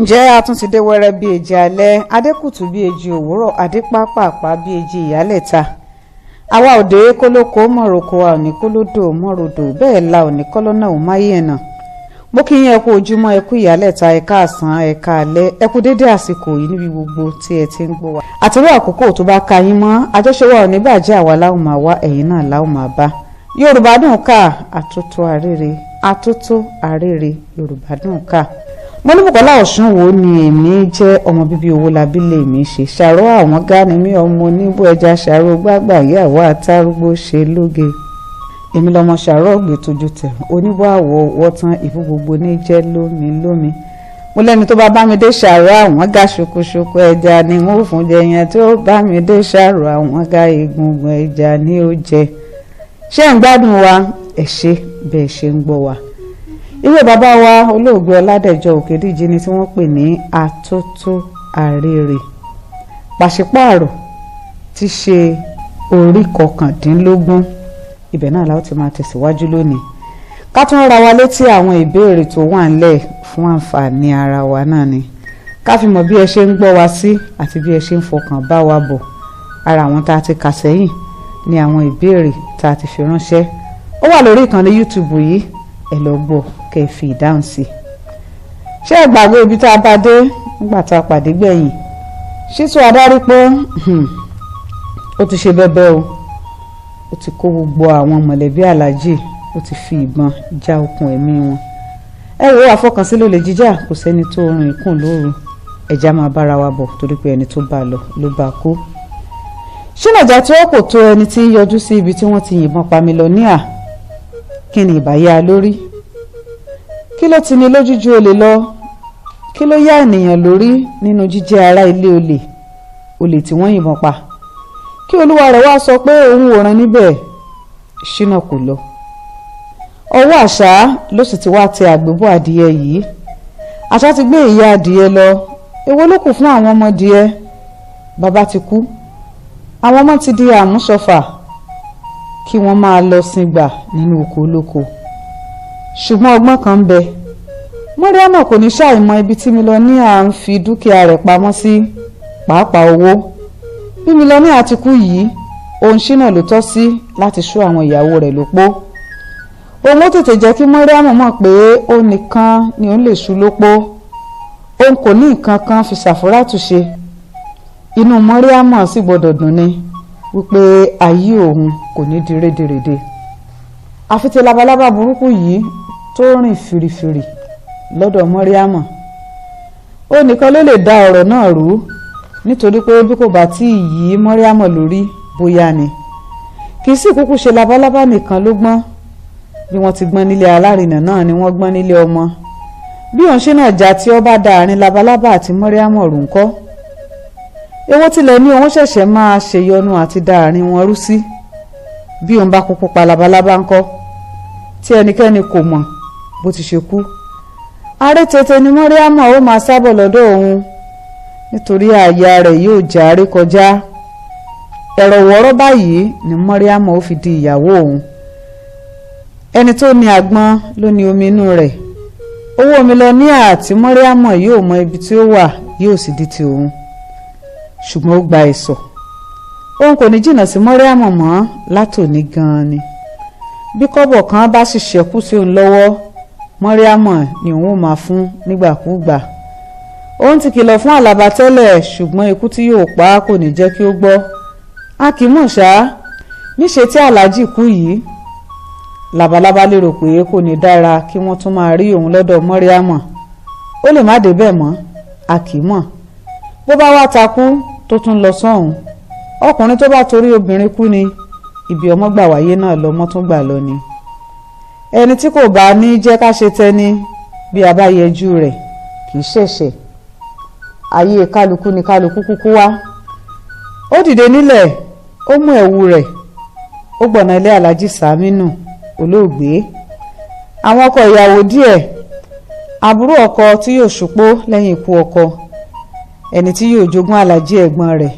Ǹjẹ́ a tún ti dé wẹ́rẹ́ bí èjì alẹ́, adékùtù bí èjì òwúrọ̀, adépápàpá bí èjì ìyálẹ̀ta. Àwa òde kólókó mọ̀rọ̀kọ, a ò ní kólódò mọ̀rọ̀dò, bẹ́ẹ̀ la ò ní kọ́lọ́nà ò máyé ẹ̀nà. Mo kí yín, ẹ kú ojúmọ́, ẹ kú ìyálẹ̀ta, ẹ káàsán, ẹ káalẹ́, ẹ kú dédé àsìkò yìí níbi gbogbo tí ẹ ti ń gbọ́ wa. Àtìrú àkókò tó bá ka yín mọ́, àjọṣe wa ò ní bàjẹ́, àwa láwọn máa wá, ẹ̀yin náà láwọn máa bá. Yorùbá dùn ká, àtótó arére, àtótó arére, Yorùbá dùn ká. Mo ní Bùkọ́lá Ọ̀ṣun wo ni èmi jẹ́, ọmọ bíbí Owólabí lèmi ṣe. Ṣàró àwọn gani mi, ọmọ oníbó ẹja, ṣàró gbàgbà yàwó àtàrúgbó ṣe lóge. Èmi lọmọ ṣàró ọ̀gbìn tójú tẹ̀ oníbó àwọ̀ wọ́tán ìbú gbogbo ní jẹ́ lómi lómi. Mo lẹ́ni tó bá bá mi dé ṣàró àwọn ga, ṣokoṣoko ẹja ni wọ́n fún jẹ, yẹn tó bá mi dé ṣàró àwọn ga, egungun ẹja ni ó jẹ. Ṣé ń gbádùn wa? Ẹ ṣé bẹ́ẹ̀ ṣe ń gbọ́ wa. Ìwé bàbá wa olóògbé Ọládẹ̀jọ Òkèdíjì ni tí wọ́n pè ní Atótó Arére, pàṣípààrọ̀ ti ṣe orí 19. Ibẹ̀ náà la ó ti máa tẹ̀síwájú lónìí. Ká tún ra wa létí àwọn ìbéèrè tó wà ńlẹ̀ fún àǹfààní ara wa náà ni, ká fi mọ̀ bí ẹ ṣe ń gbọ́ wa sí àti bí ẹ ṣe ń fọkàn bá wa bọ̀. Ara àwọn tá a ti kà sẹ́yìn ni àwọn ìbéèrè tá a ti fi ránṣẹ́. Ó wà lórí ìkànnì YouTube yìí, ẹ lọ gbọ́ kẹ́ ẹ fi ìdáhùn sí i. Ṣé ẹ gbàgbé ibi tá a bá dé nígbà tá a pàdé gbẹ̀yìn? Ṣítù adarí pé ó ti ṣe bẹ́bẹ́ o, ó ti kó gbogbo àwọn mọ̀lẹ́bí aláàjì, ó ti fi ìbọn já okùn ẹ̀mí wọn. Ẹ wo, àfọkànsí ló lè jíjà, kò sẹ́ni tó rìn ìkùn lóru. Ẹja máa bára wa bọ̀, torí pé ẹni tó bá lọ ló bá kú. Ṣínàjà tí ó kò tó ẹni tí ń yọjú sí ibi tí wọ́n ti yìnbọn pa mílíọ̀nìà, kí ni ìbáyá lórí? Kí ló ti ní lójújú olè lọ? Kí ló yá ènìyàn lórí nínú jíjẹ́ ará ilé olè, olè tí wọ́n yìnbọn pa? Kí olúwa rẹ̀ wá sọ pé òun ò rán níbẹ̀. Ṣínà kò lọ. Ọwọ́ àṣà ló sì ti wá tẹ àgbébọ̀ adìyẹ yìí. Àṣà ti gbé ìyá adìyẹ lọ. Èwo ló kù fún àwọn ọmọ adìyẹ? Bàbá ti kú, àwọn ọmọ ti di àmúṣọfà, kí wọ́n máa lọ sìngbà nínú oko olóko. Ṣùgbọ́n ọgbọ́n kan ń bẹ. Mọ́ríámọ̀ kò ní ṣàìmọ̀ ibi tí mílíọ̀nìà ń fi dúkìá rẹ̀ pamọ́ sí, pàápàá owó. Bí mílíọ̀nìà ti kú yìí, òun ṣínà ló tọ́ sí láti ṣú àwọn ìyàwó rẹ̀ lópó. Òun ó tètè jẹ́ kí Mọ́ríámọ̀ mọ̀ pé òun nìkan ni òun lè ṣú lópó, òun kò ní nǹkan kan fi ṣàfúrátù ṣe. Inú Mọ́ríámọ̀ sì gbọ́dọ̀ dùn ni wípé ayé òun kò ní di rédèrèdè, àfi tí labalábá burúkú yìí tó rìn fìrìfìrì lọ́dọ̀ Mọ́ríámọ̀. Ó nìkan ló lè dá ọ̀rọ̀ náà rú, nítorí pé bí kò bá tí ì yí Mọ́ríámọ̀ lórí bóyá ni. Kì í sì kúkú ṣe labalábá nìkan ló gbọ́n. Bí wọ́n ti gbọ́n nílé alárinà náà ni wọ́n gbọ́n nílé ọmọ. Bí òun ṣe náà já tí ó bá da àárín labalábá àti Mọ́ríámọ̀ rú ńkọ́? Èwo tilẹ̀ ní òun ṣẹ̀ṣẹ̀ máa ṣèyọnu àti da àárín wọn rú sí? Bí òun bá kúkú pa labalábá ńkọ́, tí ẹnikẹ́ni kò mọ̀ bó ti ṣe kú? Aré tètè ni Mọ́ríámọ̀ ó máa sábọ̀ lọ́dọ̀ òun, nítorí àyà rẹ̀ yóò já aré kọjá. Ẹ̀rọ wọ́ọ́rọ́ báyìí ni Mọ́ríámọ̀ ó fi di ìyàwó òun. Ẹni tó ní àgbọn ló ní omi inú rẹ̀. Owó mílíọ̀nìà àti Mọ́ríámọ̀ yóò mọ ibi tí ó wà, yóò sì di ti òun. Ṣùgbọ́n ó gba ẹ̀sọ̀, òun kò ní jìnnà sí Mọ́ríámọ̀ mọ́ látòní gan-an ni. Bí kọ́bọ̀ kan bá sì ṣẹ́kù sí òun lọ́wọ́, Mọ́ríámọ̀ ni òun ó máa fún nígbàkúùgbà. Òun ti kìlọ̀ fún Àlàbá tẹ́lẹ̀, ṣùgbọ́n ikú tí yóò pa á kò ní jẹ́ kí ó gbọ́. A kì í mọ̀ ṣá. Níṣe tí aláàjì kú yìí, labalábá lérò pé kò ní dára kí wọ́n tún máa rí òun lọ́dọ̀ Mọ́ríámọ̀. Ó lè má débẹ̀ mọ́, a kì í mọ̀. Bó bá wá takú tó tún lọ sọ́hùn, ọkùnrin tó bá torí obìnrin kú ni ibi ọmọ gbà wáyé náà lọmọ tún gbà lọ ni. Ẹni tí kò bá ní jẹ́ ká ṣe tẹni, bí a bá yẹjú rẹ̀, kì í ṣẹ̀ṣẹ̀. Ayé kálukú ni kálukú kúkú wá. Ó dìde nílẹ̀, ó mú ẹ̀wù rẹ̀, ó gbọ̀nà ilé Alhaji Saminu olóògbé, àwọn ọkọ ìyàwó díẹ̀, àbúrò ọkọ tí yóò ṣùpó lẹ́yìn ikú ọkọ, ẹni tí yóò jogún Alhaji ẹ̀gbọ́n rẹ̀,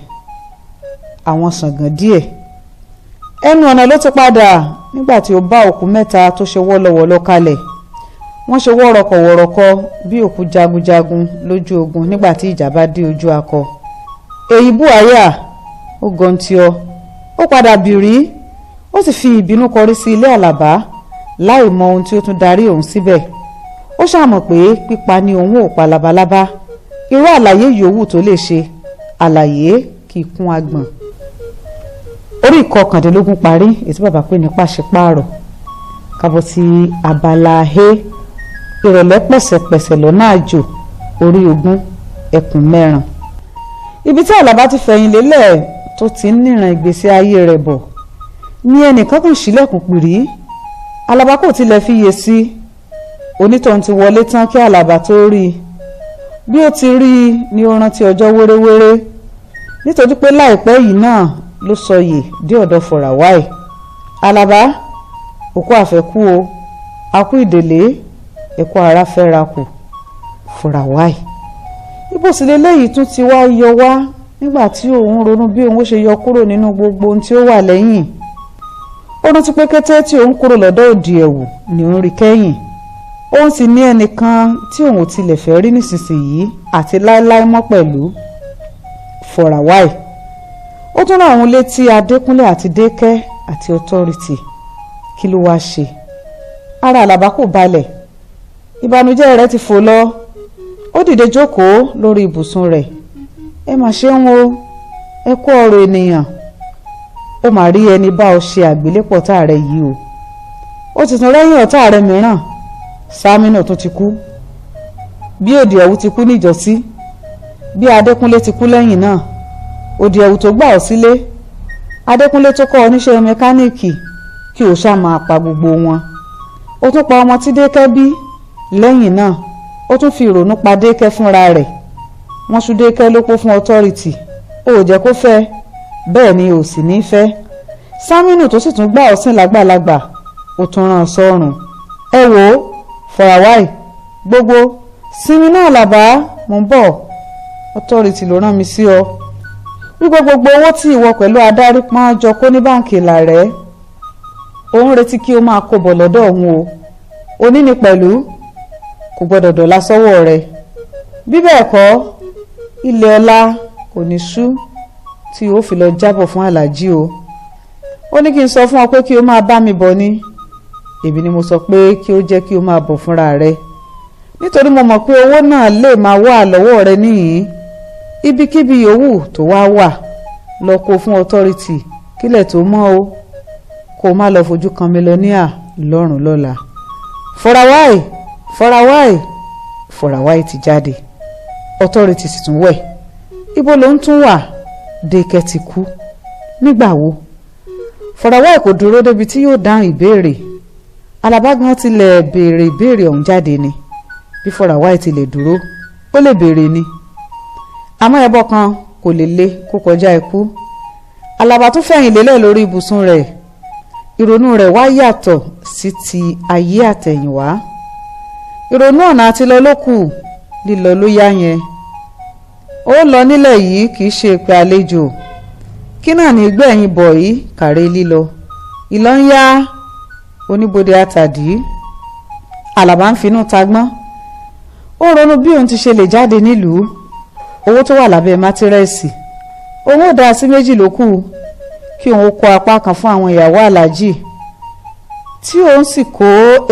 àwọn ṣàngàn díẹ̀. Ẹnu ọ̀nà ló ti padà nígbà tí ó bá òkú mẹ́ta tó ṣe wọ́lọ́wọ́lọ́ kalẹ̀. Wọ́n ṣe wọ́rọ̀kọ̀wọ̀rọ̀kọ bí òkú jagunjagun lójú ogun nígbà tí ìjà bá dé ojú akọ. Èyí bú àyà ó gọ̀ǹtì ọ, ó padà bìrí, ó sì fi ìbínú kọrí sí ilé Àlàbá láì mọ ohun tí ó tún darí òun síbẹ̀. Ó ṣàmọ̀ pé pípa ni òun ò pa labalábá. Irú àlàyé yòówù tó lè ṣe, àlàyé kì í kún agbọ̀n. Orí 19 parí, ètò bàbá pé ní pàṣípààrọ̀. Kábọ̀ sí abala he ìrọ̀lẹ́ pẹ̀sẹ̀pẹ̀sẹ̀ lọ́nà àjò, orí 20, ẹkùn mẹ́rin. Ibi tí Àlàbá ti fẹ̀yìn lélẹ̀ tó ti ń níran ìgbésí ayé rẹ̀ bọ̀ ní ẹnìkan kan ṣílẹ̀kùn pìrí. Àlàbá kò tilẹ̀ fiyè sí i. Onítọ̀hún ti wọlé tán kí Àlàbá tó rí i. Bí ó ti rí i ni ó rántí ọjọ́ wéréwéré, nítorí pé láìpẹ́ yìí náà ló sọyè dé ọ̀dọ̀ Fọ̀ràwáì. Àlàbá, òkú àfẹ́kú o, akú ìdèlé, ẹ̀kọ́ ara fẹ́ra kù. Fọ̀ràwáì, ibo sì leléyìí tún ti wá yọ wá nígbà tí òun ronú bí òun ó ṣe yọ kúrò nínú gbogbo ohun tí ó wà lẹ́yìn. Ó rántí pé kété tí òun kúrò lọ́dọ̀ òdì ẹ̀wù ni òun rí kẹ́yìn. Òun sì ní ẹnìkan tí òun ò tilẹ̀ fẹ́ rí nísinsìnyí àti láéláé mọ́ pẹ̀lú. Fọ̀ràwáì, ó tún rán òun létí Adékúnlé àti Dékẹ́ àti Authority. Kí ló wáá ṣe? Ara Àlàbá kò balẹ̀. Ìbànújẹ́ rẹ̀ ti fò lọ. Ó dìde jókòó lórí ibùsùn rẹ̀. Ẹ mà ṣeun o, ẹ kú ọ̀rọ̀ ènìyàn. Ó mà rí ẹni bá ọ ṣe àgbélépọ̀ ọ̀tá rẹ yìí o. Ó ti tún rẹ́yìn ọ̀tá rẹ mìíràn. Sámínà tó ti kú, bí òdì ẹ̀wù ti kú níjọ́sí, bí Adékúnlé ti kú lẹ́yìn náà. Òdì ẹ̀wù tó gbà ọ́ sílé, Adékúnlé tó kọ́ oníṣẹ́ mẹkáníìkì, kí o ṣáà máa pa gbogbo wọn. Ó tún pa ọmọ tí Dékẹ́ bí lẹ́yìn náà. Ó tún fi ìrònú pa Dékẹ́ fúnra rẹ̀. Wọ́n ṣú Dékẹ́ lópó fún Authority. Ó ò jẹ́ kó fẹ́, bẹ́ẹ̀ ni ò sì ní fẹ́. Sámínù tó sì tún gbà ọ́ sìn lágbàlagbà, ó tún rán an sọ́run. Ẹ wò ó, Fọ̀ràwáì, gbogbo sinmi náà Àlàbá, mò ń bọ̀. Authority ló rán mi sí ọ wípé gbogbo owó tí ìwọ pẹ̀lú adarí pọ́n jọ kó ní báǹkì làrẹ́, òun retí kí o máa kó bọ̀ lọ́dọ̀ òun o. Òní ni pẹ̀lú, kò gbọ́dọ̀ dọ̀la sọ́wọ́ rẹ̀. Bí bẹ́ẹ̀ kọ́, ilẹ̀ ọlá kò ní ṣú tí o fi lọ jábọ̀ fún Àlàjí o. Ó ní kí n sọ fún ọ pé kí o máa bá mi bọ̀ ni. Èmi ni mo sọ pé kí o jẹ́ kí o máa bọ̀ fúnra rẹ, nítorí mo mọ̀ pé owó náà lè máa wà lọ́wọ́ rẹ níhìn-ín. Ibikíbi yòówù tó wá wà, lọ kó fún Authority kílẹ̀ tó mọ́ o, kó o má lọ fojú kan mílíọ̀nìà lọ́rùn lọ́la. Fọ̀ràwáì, Fọ̀ràwáì, Fọ̀ràwáì ti jáde. Authority sì tún wẹ̀. Ibo ló ń tún wà? Dékẹ́ ti kú. Nígbà wo? Fọ̀ràwáì kò dúró débi tí yóò dáhùn ìbéèrè. Àlàbá gan tilẹ̀ béèrè ìbéèrè ọ̀hún jáde ni. Bí Fọ̀ràwáì tilẹ̀ dúró, ó lè béèrè ni. Àmọ́ ẹbọ kan kò lè le kó kọjá ikú. Àlàbá tún fẹ̀yìn lélẹ̀ lórí ibùsùn rẹ̀. Ìrònú rẹ̀ wá yàtọ̀ sí ti ayé àtẹ̀yìnwá. Ìrònú ọ̀nà àti lọ ló kù, lílọ ló yá yẹn. Ó lọ nílẹ̀ yìí kì í ṣe ìpè àlejò. Kí náà ní gbẹ̀yìn bọ̀ yìí kàrẹ́ lílọ. Ìlọ ń yá oníbodè àtàdí. Àlàbá ń finú tagbọ́n. Ó ronú bí òun ti ṣe lè jáde nílùú. Owó tó wà lábẹ́ mátírẹ́ẹ̀sì, òun ò dá sí méjì ló kù, kí òun ó kó apá kan fún àwọn ìyàwó Àlàjì, tí òun sì kó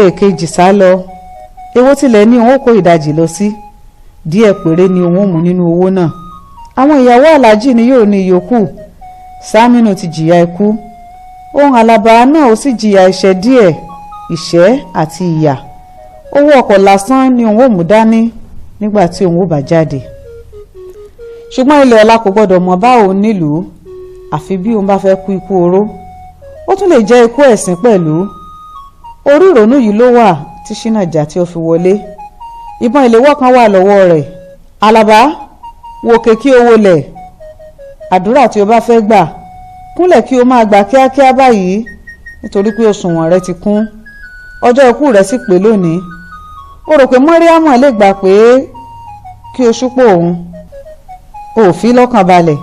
èkejì sá lọ. Èwo tilẹ̀ ní òun ó kó ìdajì lọ sí, díẹ̀ péré ni òun ó mú nínú owó náà. Àwọn ìyàwó Àlàjì ni yóò ní ìyókù. Sámínù ti jìyà ikú, òun Àlàbá náà ó sì jìyà ìṣẹ́ díẹ̀, ìṣẹ́ àti ìyà. Owó ọkọ̀ lásán ni òun ó mú dání nígbà tí òun ó bá jáde. Ṣùgbọ́n ilẹ̀ ọ̀la kò gbọ́dọ̀ mọ̀ bá òun nílùú, àfi bí òun bá fẹ́ kú ikú oró. Ó tún lè jẹ́ ikú ẹ̀sín pẹ̀lú. Orí ìrònú yìí ló wà tí Ṣínàjà tí ó fi wọlé. Ìbọn ìléwọ́ kan wà lọ́wọ́ rẹ̀. Àlàbá, wòkè kí o wọlẹ̀. Àdúrà tí o bá fẹ́ gbà, kúnlẹ̀ kí o máa gbà kíákíá báyìí, nítorí pé òṣùwọ̀n rẹ ti kún. Ọjọ́ ikú rẹ sì pé lónìí. Ó rò pé Mọ́ríámọ̀ lè gbà pé kí o ṣúpọ̀ òun. O ò fi lọ́kàn balẹ̀.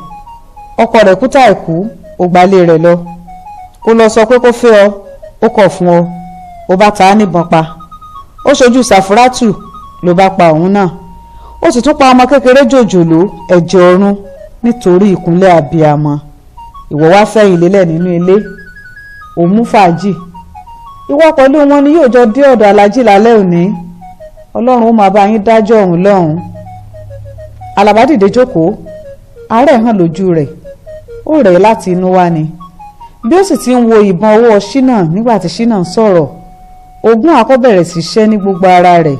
Ọkọ rẹ̀ kú táìkú, ó gbalé rẹ̀ lọ. Ó lọ sọ pé kó fẹ́ ọ, ó kọ̀ fún ọ. Ó bá ta á níbọn pa. Ó ṣojú Sàfúrátù ló bá pa òun náà. Ó sì tún pa ọmọ kékeré jòjòló, ẹ̀jẹ̀ ọ̀run, nítorí ìkúnlẹ̀ abiyamọ. Ìwọ wá fẹ̀yìn lélẹ̀ nínú ilé, òun mú fàájì. Ìwọ pẹ̀lú wọn ni yóò jọ dé ọ̀dọ̀ aláàjì lálẹ́ òní. Ọlọ́run ó máa bá yín dájọ́ ọ̀hún lọ́hùn. Àlàbá dìde jókòó, àárẹ̀ hàn lójú rẹ̀, ó rẹ̀ láti inú wá ni. Bí ó sì ti ń wo ìbọn ọwọ́ Ṣínà nígbà tí Ṣínà ń sọ̀rọ̀, ogun àkọ́bẹ̀rẹ̀ sí ṣẹ́ ní gbogbo ara rẹ̀.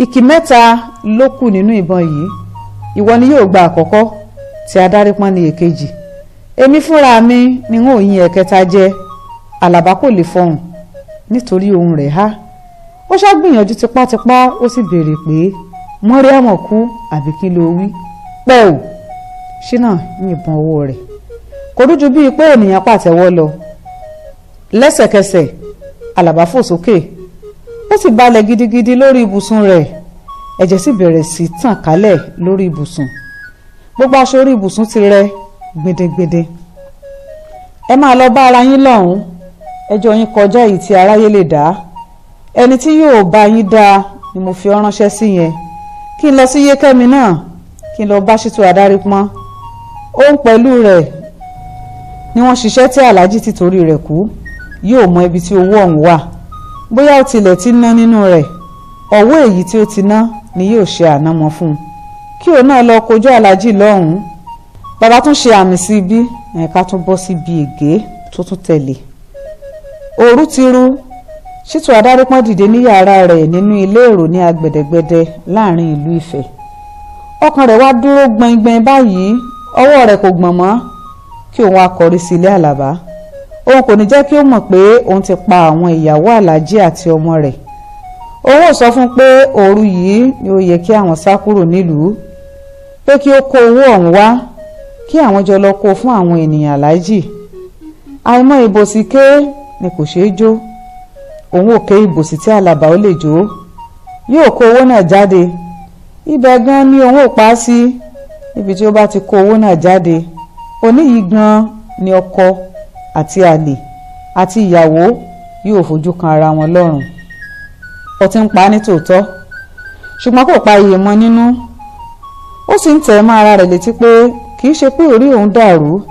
Ìkì mẹ́ta ló kù nínú ìbọn yìí. Ìwọ ni yóò gba àkọ́kọ́, tí Adárípọ́n ní èkejì. Èmi fúnra mi ni n ó yin ẹ̀kẹta jẹ. Àlàbá kò lè fọhùn nítorí ohùn rẹ̀ há. Ó ṣàgbìyànjú tipátipá, ó sì béèrè pé Mọ́ríàmọ̀ kú àbí kí ló wí? Pẹ́ ò. Ṣínà yìnbọn ọwọ́ rẹ̀. Kò dújú bíi pé ènìyàn pàtẹ́wọ́ lọ. Lẹ́sẹ̀kẹsẹ̀ Àlàbá fò sókè, ó sì balẹ̀ gidigidi lórí ibùsùn rẹ̀. Ẹ̀jẹ̀ sì bẹ̀rẹ̀ sí tàn kálẹ̀ lórí ibùsùn. Gbogbo aṣọ orí ibùsùn ti rẹ gbedegbede. Ẹ máa lọ bá ara yín lọ́hùn-ún, ẹjọ́ yín kọjá èyí tí aráyé lè dá. Ẹni tí yóò bá yín dá ni mo fi ọ́ ránṣẹ́ sí yẹn. Kí n lọ sí Yékẹ́mi náà, kí n lọ bá Ṣítù Adárípọ́n. Òun pẹ̀lú rẹ̀ ni wọ́n ṣiṣẹ́ tí aláàjì ti torí rẹ̀ kú. Yóò mọ ibi tí owó ọ̀hún wà, bóyá ó tilẹ̀ ti ná nínú rẹ̀. Ọ̀wọ́ èyí tí ó ti ná ni yóò ṣe ànámọ́ fún un, kí òun náà lọ kojú aláàjì lọ́hùn-ún. Bàbá tún ṣe àmì sí ibi ẹ̀ka tún bọ́ síbi ègé tó tún tẹ̀lé. Òru ti ru. Ṣítù Adárípọ́n dìde ní yàrá rẹ̀ nínú ilé èrò ní agbẹ̀dẹ̀gbẹ̀dẹ láàrin ìlú Ifẹ̀. Ọkàn rẹ̀ wá dúró gbọ̀ngbọ̀n báyìí, ọwọ́ rẹ̀ kò gbọ̀n mọ́ kí òun wá kọrí sí ilé Àlàbá. Òun kò ní jẹ́ kí ó mọ̀ pé òun ti pa àwọn ìyàwó aláàjì àti ọmọ rẹ̀. Òun ò sọ fún pé òru yìí ni ó yẹ kí àwọn sá kúrò nílùú, pé kí ó kó owó ọ̀hún wá kí àwọn jọ lọ kó fún àwọn ènìyàn aláàjì. Àìmọ̀ ìbòsí ké ni kò ṣeé jó. Òun ò ké ìbòsí tí Àlàbá ó lè jó. Yóò kó owó náà jáde. Ibẹ̀ gan ni òun ò pa á sí. Níbi tí ó bá ti kó owó náà jáde, òní yìí gan ni ọkọ àti àlè àti ìyàwó yóò fojú kan ara wọn lọ́rùn. Ọtí ń pa á ní tòótọ́, ṣùgbọ́n kò pa iye mọ́ nínú. Ó sì ń tẹ̀ mọ́ ara rẹ̀ létí pé kì í ṣe pé orí òun dàrú,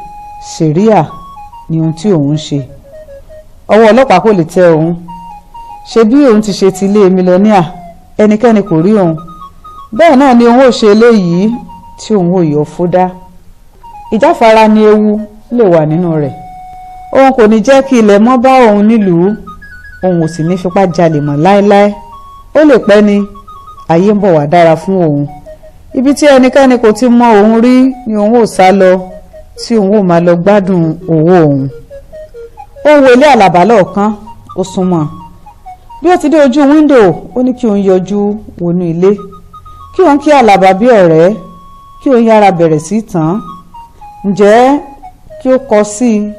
ṣẹ̀ríà ni ohun tí òun ń ṣe. Ọwọ́ ọlọ́pàá kò lè tẹ òun. Ṣe bí òun ti ṣe ti ilé mílíọ̀nìà, ẹnikẹ́ni kò rí òun. Bẹ́ẹ̀ náà ni òun ò ṣe eléyìí tí òun ò yọ fódá. Ìjáfara ni ewu lè wà nínú rẹ̀. Òun kò ní jẹ́ kí ilẹ̀ mọ́ bá òun nílùú. Òun ò sì ní fipá jalè mọ́ láéláé. Ó lè pẹ́ ni, ayé ń bọ̀ wá dára fún òun. Ibi tí ẹnikẹ́ni kò ti mọ òun rí ni òun ò sá lọ, tí òun ò máa lọ gbádùn owó òun. Ó ń wo ilé Àlàbá lọ́ọ̀kan, ó súnmọ́. Bí ó ti dé ojú wíńdò, ó ní kí òun yọjú wọnú ilé, kí òun kí Àlàbá bí ọ̀rẹ́, kí òun yára bẹ̀rẹ̀ sí tàn án. Ǹjẹ́ kí ó kọ sí i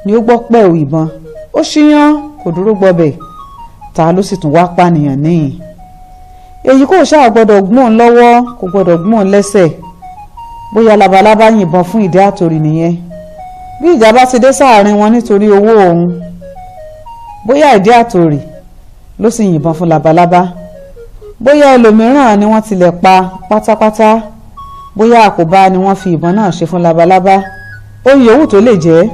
ni ó gbọ́ pẹ̀ù ìbọn. Ó ṣíyán, kò dúró gbọbẹ̀. Ta ló sì tún wá pànìyàn níyìn? Èyí kò ṣáà gbọ́dọ̀ gbọ́n lọ́wọ́, kò gbọ́dọ̀ gbọ́n lẹ́sẹ̀. Bóyá labalábá yìnbọn fún ìdí àtòrì nìyẹn. Bí ìjà bá ti dé sáàrin wọn nítorí owó òun, bóyá ìdí àtòrì ló sì yìnbọn fún labalábá. Bóyá ẹlòmíràn ni wọ́n tilẹ̀ pa pátápátá. Bóyá àkóbá ni wọ́n fi ìbọn náà ṣe fún labalábá. Ohun yòówù tó lè jẹ́,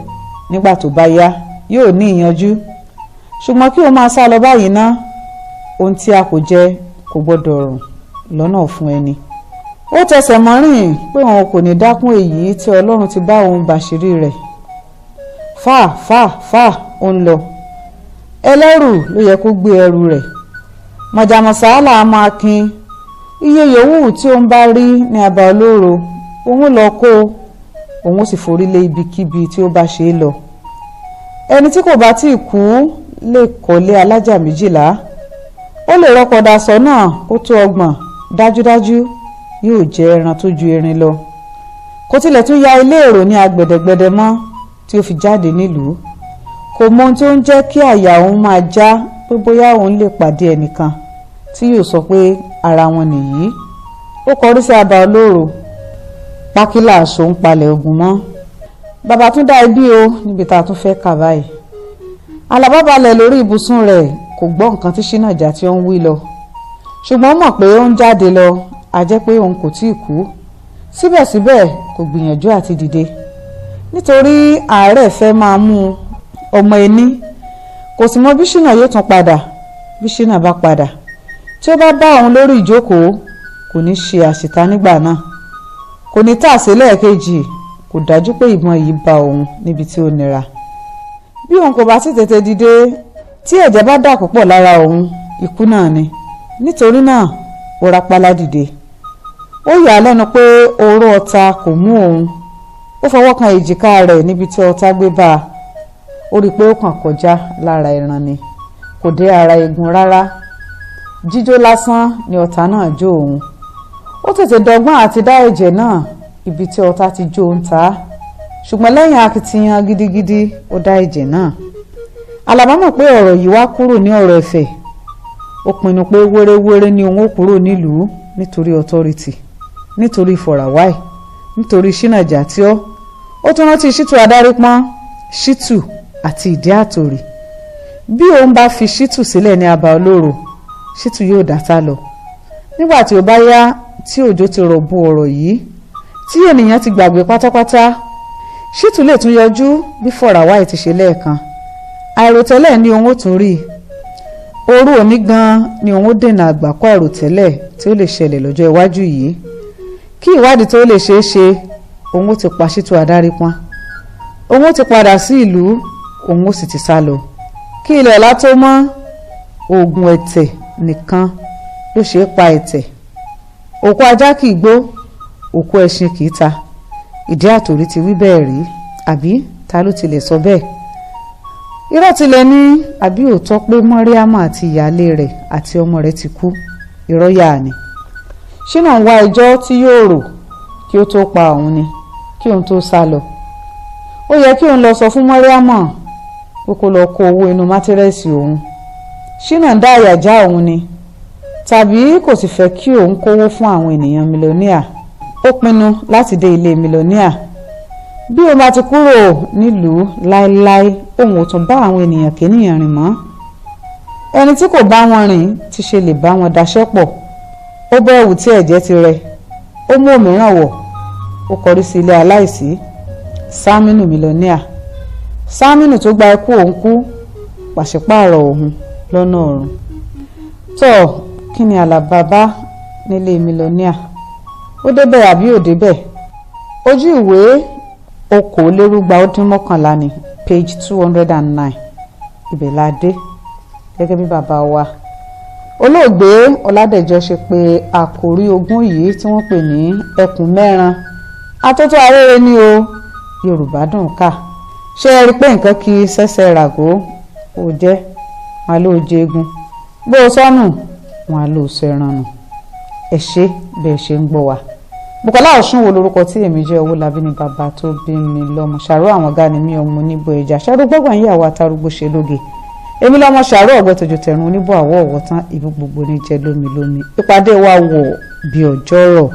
nígbà tó bá yá yóò ní ìyanjú. Ṣùgbọ́n kí o máa sá lọ báyìí ná, ohun tí a kò jẹ kò gbọ́dọ̀ rùn lọ́nà fún ẹni. Ó tẹsẹ̀ mọ́rìn pé òun kò ní dákún èyí tí Ọlọ́run ti bá òun bàṣírí rẹ̀. Fà fà fà, ó ń lọ. Ẹlẹ́rù ló yẹ kó gbé ẹrù rẹ̀. Mọ̀jàmọ̀sá là á máa kin. Iye yòówù tí òun bá rí ní abà olóró, òun lọ kó, òun ó sì forí lé ibikíbi tí ó bá ṣe é lọ. Ẹni tí kò bá tíì kú lè kọ́lé alájà 12. Ó lè rọkọ̀dà sọ́nà kó tó 30, dájúdájú yóò jẹ ẹran tó ju erin lọ. Kò tilẹ̀ tún ya ilé èrò ní agbẹ̀dẹ̀gbẹ̀dẹ̀ mọ́ tí ó fi jáde nílùú. Kò mọ ohun tó ń jẹ́ kí àyà òun máa já pé bóyá òun lè pàdé ẹnìkan tí yóò sọ pé ara wọn nìyí. Ó kọrí sí abà olóró. Pákílà aṣọ ń palẹ̀ ogun mọ́. Bàbá tún dá ibi o níbi tá a tún fẹ́ kà báyìí. Àlàbá balẹ̀ lórí ibùsùn rẹ̀. kò gbọ́ nǹkan tí Ṣínà Jàtíó ń wí lọ, ṣùgbọ́n mọ̀ pé ó ń jáde lọ, a jẹ́ pé òun kò tíì kú. Síbẹ̀síbẹ̀ kò gbìyànjú àti dìde nítorí àárẹ̀ fẹ́ máa mú ọmọ ẹni. Kò sì mọ bí Ṣínà yóò tún padà. Bí Ṣínà bá padà, tí ó bá bá òun lórí ìjókòó, kò ní ṣe àṣìta nígbà náà, kò ní tàsé lẹ́ẹ̀kejì. Kò dájú pé ìbọn yìí bá òun níbi tí ó nira. Bí òun kò bá sì tètè dìde, tí ẹ̀jẹ̀ bá dà púpọ̀ lára òun, ikú náà ni. Nítorí náà ó rápálá dìde. Ó yà á lẹ́nu pé oró ọta kò mú òun. Ó fọwọ́ kan èjìká rẹ̀ níbi tí ọta gbé bá a. Ó rí i pé ó kàn kọjá lára ẹran ni, kò dé ara eegun rárá. Jíjó lásán ni ọta náà jó òun. Ó tètè dọ́gbọ́n àti dá ẹ̀jẹ̀ náà ibi tí ọta ti jó ń ta, ṣùgbọ́n lẹ́yìn akitiyan gidigidi ó dá ẹ̀jẹ̀ náà. Àlàbá mọ̀ pé ọ̀rọ̀ yìí wá kúrò ní ọ̀rọ̀ ẹ̀fẹ̀. Ó pinnu pé wéréwéré ni òun ó kúrò nílùú nítorí ọtọ́rìtì, nítorí Fọ̀ràwáì, nítorí Ṣínà Jàtíó. Ó tún rántí Ṣítù Adárípọ́n, Ṣítù àti Ìdí Àtòrì. Bí òun bá fi Ṣítù sílẹ̀ ní abà olóró, Ṣítù yóò dáta lọ. Nígbà tí ó bá yá, tí òjò ti rọ̀ bo ọ̀rọ̀ yìí, tí ènìyàn ti gbàgbé pátápátá, Ṣítù lè tún yọjú bí Fọ̀ràwáì ti ṣe lẹ́ẹ̀kan. Àìròtẹ́lẹ̀ ni òun ó tún rí i. Òru òní gan-an ni òun ó dènà àgbákò àìròtẹ́lẹ̀ tí ó lè ṣẹlẹ̀ lọ́jọ́ iwájú yìí. Kí ìwádìí tó lè ṣeé ṣe, òun ó ti pa Ṣítù Adárípọ́n, òun ó ti padà sí ìlú, òun ó sì ti sá lọ. Kí ilẹ̀ ọ̀la tó mọ́, oògùn ẹ̀tẹ̀ nìkan ló ṣeé pa ẹ̀tẹ̀. Òkú ajá kì í gbó, òkú ẹṣin kì í ta. Ìdí Àtòrí ti wí bẹ́ẹ̀ rí, àbí ta ló tilẹ̀ sọ bẹ́ẹ̀? Irọ́ tilẹ̀ ní àbí òótọ́ pé Mọ́ríámà àti ìyáálé rẹ̀ àti ọmọ rẹ̀ ti kú? Irọ́ yà ni. Ṣínà ń wá ẹjọ́ tí yóò rò kí ó tó pa òun ni, kí òun tó sá lọ. Ó yẹ kí òun lọ sọ fún Mọ́ríámà pé kó lọ kó owó inú mátírẹ́sì òun. Ṣínà ń dá àyà já òun ni, tàbí kò sì fẹ́ kí òun kówó fún àwọn ènìyàn mílíọ̀nìà. Ó pinnu láti dé ilé mílíọ̀nìà. Bí òun bá ti kúrò nílùú láéláé, òun ò tún bá àwọn ènìyàn kéèyàn rìn mọ́. Ẹni tí kò bá wọn rìn ti ṣe lè bá wọn daṣẹ́ pọ̀. Ó bọ́ ẹ̀wù tí ẹ̀jẹ̀ ti rẹ, ó mú òmíràn wọ̀, ó kọrí sí ilé aláìsí Sámínù mílíọ̀nìà. Sámínù tó gba ikú òun kú, pàṣípààrọ̀ òun lọ́nà ọ̀run. Tó kí ni Àlàbá bá nílé mílíọ̀nìà? Ó débẹ̀ àbí ò débẹ̀? Ojú ìwé 211 ní page 209, ibẹ̀ la dé. Gẹ́gẹ́ bí bàbá wa olóògbé Ọládẹ̀jọ ṣe pé àkòrí ogún yìí tí wọ́n pè ní ẹkùn mẹ́ran atótó arére ní o. Yorùbá dùn ká. Ṣé ẹ rí i pé nǹkan kí sẹ́sẹ̀ ràgó ó jẹ́ wọn ló jẹgun, bó o sọnù wọn ló sẹran nù. Ẹ ṣé bẹ́ẹ̀ ṣe ń gbọ́ wa. Bùkọ́lá Ọ̀ṣunwó lórúkọ tí èmi jẹ́. Owólabí ni bàbá tó bí mi lọ́mọ. Ṣàró àwọn ọ̀gá ni mí, ọmọ oníbo ẹja ṣàró gbọ́gbọ̀n yíyàwó atarúgbó ṣe lóge. Èmi lọ́mọ ṣàró ọ̀gbẹ́tọ̀jọ tẹ̀rùn oníbò àwọ̀ ọ̀wọ̀ tán ìbú gbogbo ní jẹ́ lómi lómi. Ìpàdé wa wọ̀ bí ọjọ́ rọ̀.